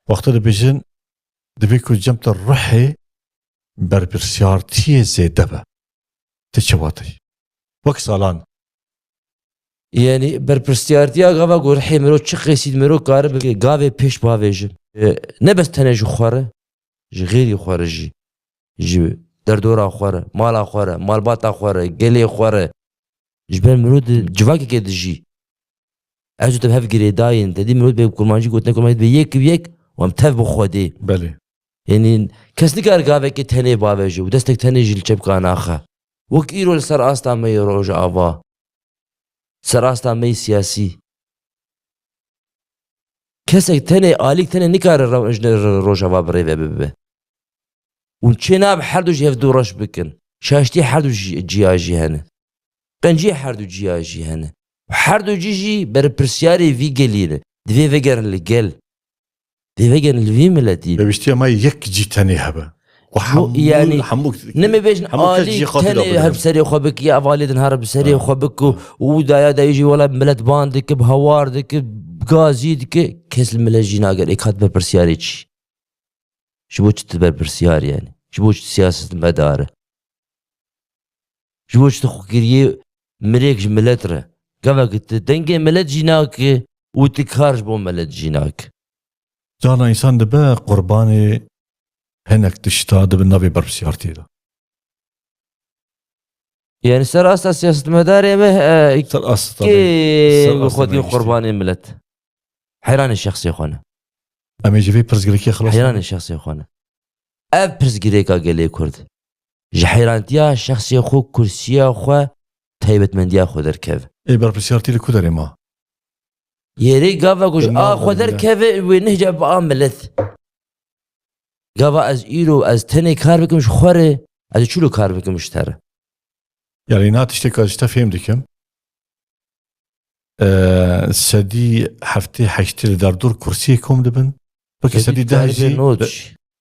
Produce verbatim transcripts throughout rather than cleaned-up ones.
Wexta dibêjin, divê ku cem te ruhê berpirsyartiyê zêde be. Ti çi vatê? Wek salan. Yani berpirsyartiya gava ku ruhê miro çi qêsî miro kare bi gavê pêş bavêjin. E, ne bes tenê ji xwe re, ji xêrî xwe re jî. Ji derdora xwe re, mala xwe re, malbata xwe re, gelê xwe re. Ji ber miro di civakekê dijî. Ez û te bi hev girêdayîn. Te dî miro bê kurmancî gotine kurmancî bê yek bi yek û em tev bi Xwedê. Belê. Yanî kes nikare gavekê tenê bavêje û destek tenê jî li çepka naxe. Wek îro li ser asta me yê Rojava. Ser asta me yê siyasî. Kesek tenê, alîk tenê nikare re-, ji re-, Rojava bi rê ve bibe. Û çê nabe her du jî hev du reş bikin. Şaştî her du jî, ciya jî hene. Qenciyê her du ciya jî hene. Her du cî jî berpirsiyarê vî gelî ne. Divê vegerin li gel. Divê vegerin li vî miletî. Pêwîstiya me yek cî tenê hebe. Û hemû, yanî, hemû, ne me bêjin hemû kes alî cî xwe tenê tida bigrin. Her bi serê xwe bik, ya ev alî din her bi serê Ha. xwe bik û, û daya dayî jî wela milet ban dike, bi hawar dike, bi gazî dike, kes li milet jî nagere. Ê kat berpirsiyarê çi? Ji bo çi tu berpirsiyar yani? Ji bo çi tu siyasetmedar e? Ji bo çi tu xwe kiriye mirêk ji milet re? Gavek tu dengê milet jî nake û tu kar ji bo milet jî nake. Carna însan dibe qurbanê hinek tişta dibe navê berpirsiyartiyê de. Yani ser asta siyasetmedarê me, e, Ser asta kê tabii. Ser asta xwe dî me işte. Qurbanê milet. Heyranê şexsê xwe ne. Em ê ji vê pirsgirêkê xilas Heyranê şexsê xwe ne. Ev pirsgirêka gelê Kurd. Ji heyrantiya şexsê xwe, kursiya xwe, taybetmendiya xwe derkeve. Ê berpirsiyartî li ku derê ma? Yerê gava ku ji Ê a xwe navberî ne. Derkeve wê nehce bi a milet. Gava ez îro, ez tenê kar bikim ji xwe re, ez çilo kar bikim ji te re. Yanî na tiştê ka ji te fêm dikim. Ee, sedî heftê heştê li derdor kursiyê kom dibin. Wekî sedî deh jî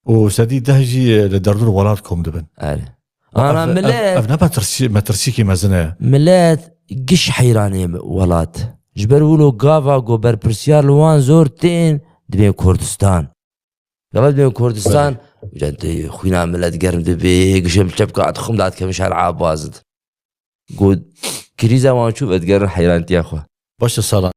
û sedî deh jî li derdor welat kom dibin. Erê. Ana ev, millet ev, ev ne metirsî-, metirsîkî mezin e. Millet giş heyranê welat. Ji ber wilo gava go berpirsiyar li wan zor tên dibên Kurdistan. Gava dibên Kurdistan, uca tu xwîna millet germ dibe, gişem çepka at xum dat kevin şer abazid. Go krîza wan çû vedigerin heyrantiya xwe. Başa salan.